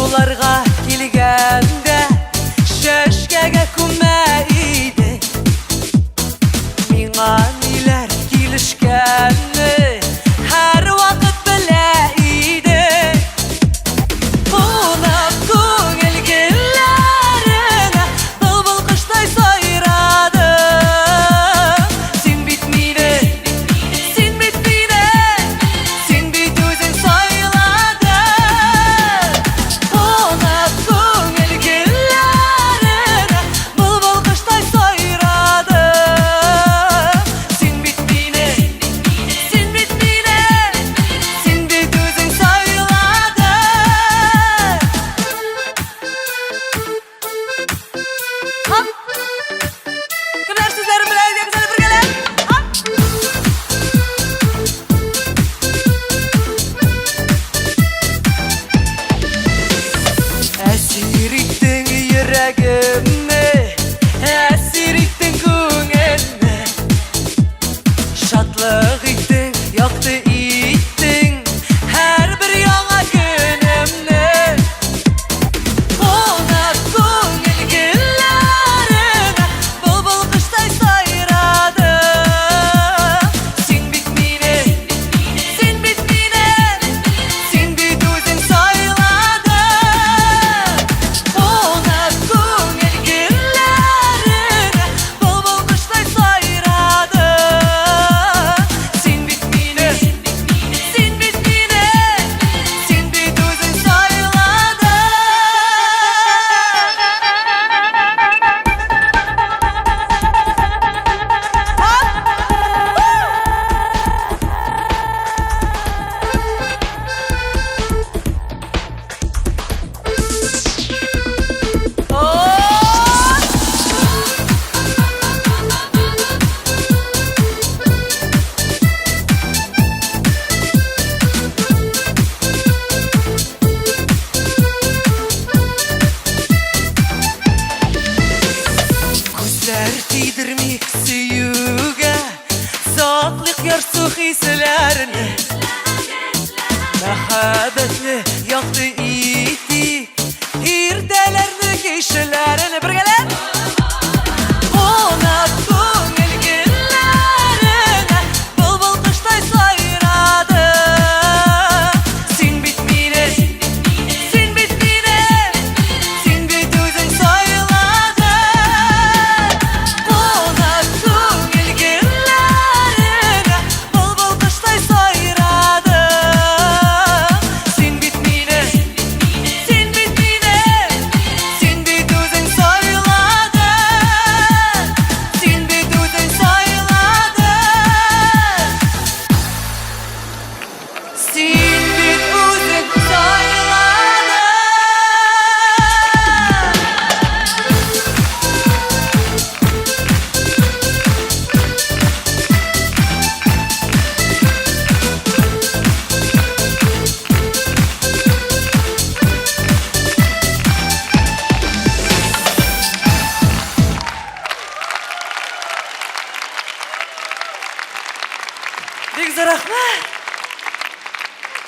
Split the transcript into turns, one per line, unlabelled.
Сорауларга килгәндә, чәчкәгә күмә идең. Миңа ниләр килешкәнне һәрвакыт белә идең. Кунак күңел гөлләренә былбыл коштай сайрадың. Син бит мине, син бит мине, син бит үзең сайладың. Кунак күңел гөлләренә былбыл коштай сайрадың. Син бит мине, син бит мине, син бит үзең сайладың. Хоп! Кемнәр сүзләрен белә, әйдәгез әле бергәләп. Хоп! Әсир иттең йөрәгемне, әсир иттең күңелне. Шатлык иттең, якты иттең һәрбер яңа көнемне. Кунак күңел гөлләренә былбыл коштай сайрадың. Син бит мине, син бит мине, син бит үзең сайладың. Кунак күңел гөлләренә былбыл коштай сайрадың. Син бит мине, син бит мине, син бит үзең сайладың. Хоп! Күзләр тидермик сөюгә, саклыйк ярсу хисләрне. Мәхәббәтне якты итик, иртәләрне, кичләрне бергәләп. Кунак күңел гөлләренә былбыл коштай сайрадың. Син бит мине, син бит мине, син бит үзең сайладың. Кунак күңел гөлләренә былбыл коштай сайрадың. Син бит мине, син бит мине, син бит үзең сайладың. Син бит үзең сайладың. Син бит үзең сайладың. Бик зур рәхмәт.